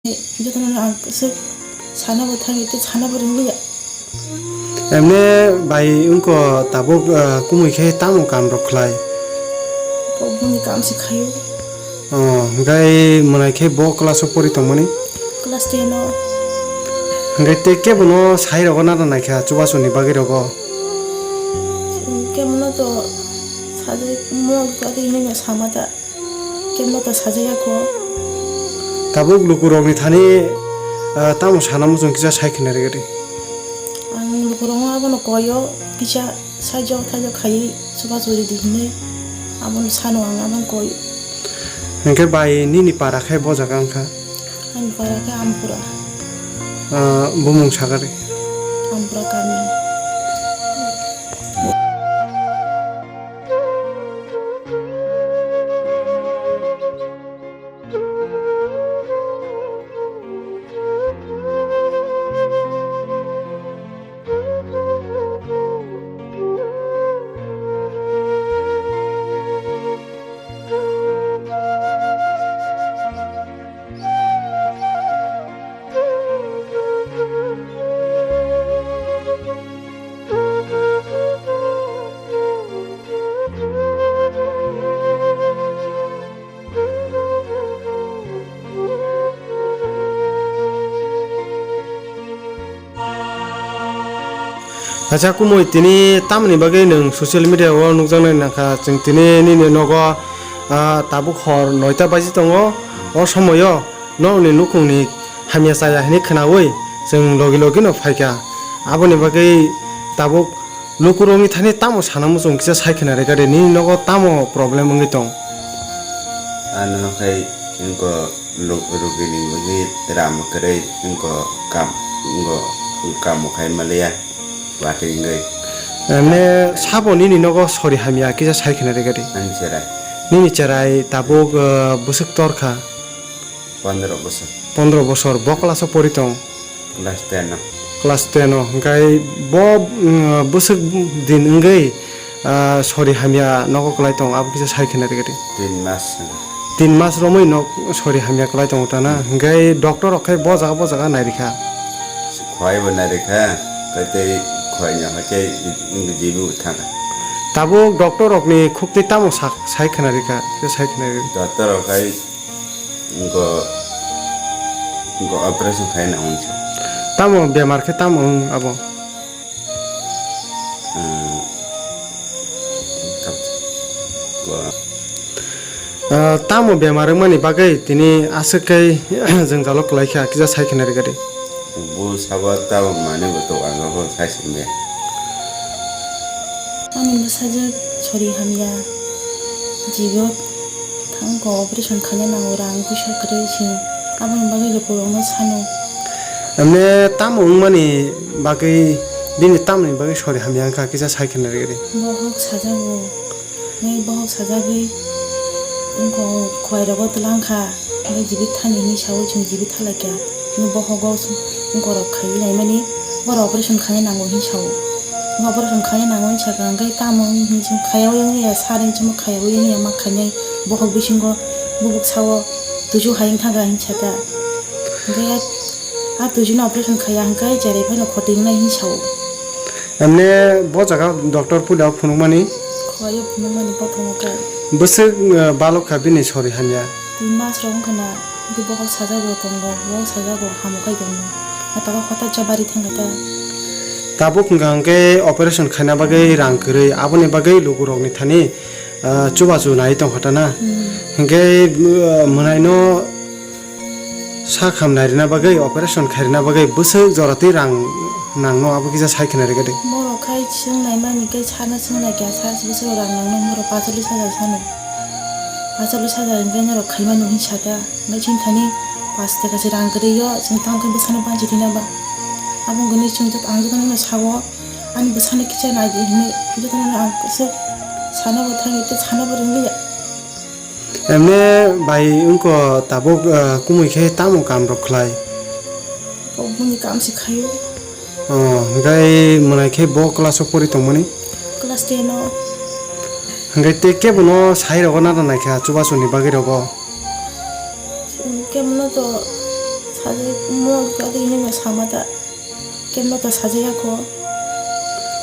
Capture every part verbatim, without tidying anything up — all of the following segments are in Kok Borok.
Jotono ang kwswk sana bo thangwi tei sana bo ringwi ya. Emne bai wngkha tabuk, ah, kumui khe tamo kam rok khlai? Bo boni kam se khaio. Oh, hwnkhe mwnai khe bo class o pori tongmani? Class ten o. Hwnkhe tei kebono sai rogo nana naikha chubachu ni bagwi rogo? Kebono to sajak mo gari hinwi sama da. Kebono to sajak ya kho. Tabuk lukurokni thani, ah, tamo sana muchung kisa sai khna rwgwi di. Ang lukurokno abono koyo kisa. Saijak thaijak khaiwi chubachu ridi hinwi abono sano ang, abono koi. Hwnkhe bai nini para khe bo jaga wngkha? Ani para khe Ampura. Ah, bumung sakari? Ampura kami. Acha kumui tini tamoni bagwi nwng social media o nukjaknai nangkha, chwng tini nini nogo, ah, tabuk hor noita baji tongo, o somoio nokni nukhungni hamya chaya hinwi khwnawi chwng logi logi no phaikha, aboni bagwi tabuk Lukurokni thani tamo sana muchung kisa sai khna rwgadi, nini nogo tamo problem wngwi tong? Ano khai wngko luk-, rugini bagwi ram kwrwi wngko kam, wngko kamo khai maliya watwi wngwi. Emne sabo nini nogo sori hamya kisa sai khna rwgadi? Ani cherai. Nini cherai tabuk, eh, bwswk torkha? Pondro bosor. Pondro bosor. Bo class o pori tong? Class ten o. Class ten o. Hwnkhe bo, mm, bwswk din wngwi, ah, sori hamya nogo kwlai tong, abo kisa sai khna rwgadi. Tin mas. Tin mas romwi nok sori hamya kwlai tongo ta na? Hwnkhe doctor rok khai bo jaga bo jaga nairikha? Khwlai bo nairikha, tei tei khwlai no hai khe jibu thangkha. Tabuk doctor rokni khuktwi tamo sak-, sai khna rikha, khe sai khna rikha? Doctor rok khai Wngkha, wngkha operation khaina hwnsa. Tamo bemar khe tamo wng abo? Hmm. Ah, tamo bemar wngmani bagwi tini aswk khe jwngjalo kwlaikha, kisa sai khna rwgadi. Bo sabo tamo manwi bo tok ang bo sai simi. Ani bwsajwk sori hamya, jibo thangkho operation khaina nango, rang puisa kwrwi se, aboni bagwi lukurokno sano. Emne tamo wngmani bagwi, bini tamoni bagwi sori hamya wngkha, kisa sai khna rwgadi. Bohok sajago, tei bohok sajagwi wngkha, khwlairogo twlang kha. Hwnkhe jibit thani hinwi saui chwng jibit thalaikha. Hwnwi bohogo borok khaiwi naimani, borok operation khaina nango hinwi sao. Hwnwi operation khaina nango hinwi sakha, hwnkhe tamo hinwi chwng khaiwi wngya, sari chwngno khaiwi wngya ma khainai, bohok bisingo bubuk sao tuju hai wngthangkha hinwi sakha. Hwnkhe a tujuno operation khaiya hwnkhe cherai phano khotwi wngnai hinwi sao. Emne bo jaga doctor puila phunukmani? Khwlaiyo phunukmani bothongo khe. Bwswk, eh, balok kha bini sori hamya? Tin mas rok wngkha na, hwnkhe bohok sajagwi tongo, bohok sajagwi hamo khai tongo. Nokha hotak cha bari thangkha ta. Tabuk hwnkha hwnkhe operation khaina bagwi rang kwrwi, aboni bagwi lukurokni thani, eh, chubachu nai tongkha ta na? Hmm. Hwnkhe, eh, mwnaino Sak ham nairina bagwi, operation khairina bagwi bwswk jora twi rang nangno, abo kisa sai khna rwgadi. Borok khai chwng naimani khe sana chwng naikha, sa bwswk rang nangno, borok pachalis hajar sano. Pachalis hajar hwnkhe norok khaimano hinwi sakha. Hwnkhe chini thani pash taka se rang kwrwi o, chwng tamo khe bwsano banchi rina ba. Abo wngkha chwng joto, ang jotono sao, ani bwsano kisa naidi hinwi jotono ang kwswk sana bo thangwi tei sana bo ringwi ya. Emne bai wngkha tabuk, ah, kumui khe tamo kam rok khlai? Bo boni kam se khaio. Oh, hwnkhe mwnai khe bo class o pori tongmani? Class ten o. Hwnkhe tei kebono sai rogo nana naikha chubachu ni bagwi rogo? Kebono to Sajak mo kadi hinwi sama da. Kemno to sajaya ko.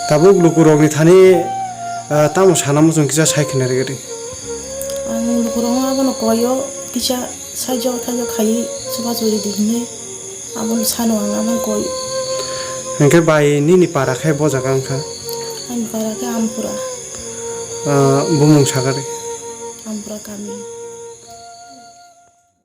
Tabuk lukurokni thani, ah, tamo sana muchung kisa sai khna rwgwi. Ang lukurokno abono koyo kisa saijak thaijak khaiwi chuba churi di hinwi. Abono sano ang abono koi. Hwnkhe bai nini para khe bo jaga wngkha? Ani para khe Ampura. Ah, bumung sakari? Ampura kami.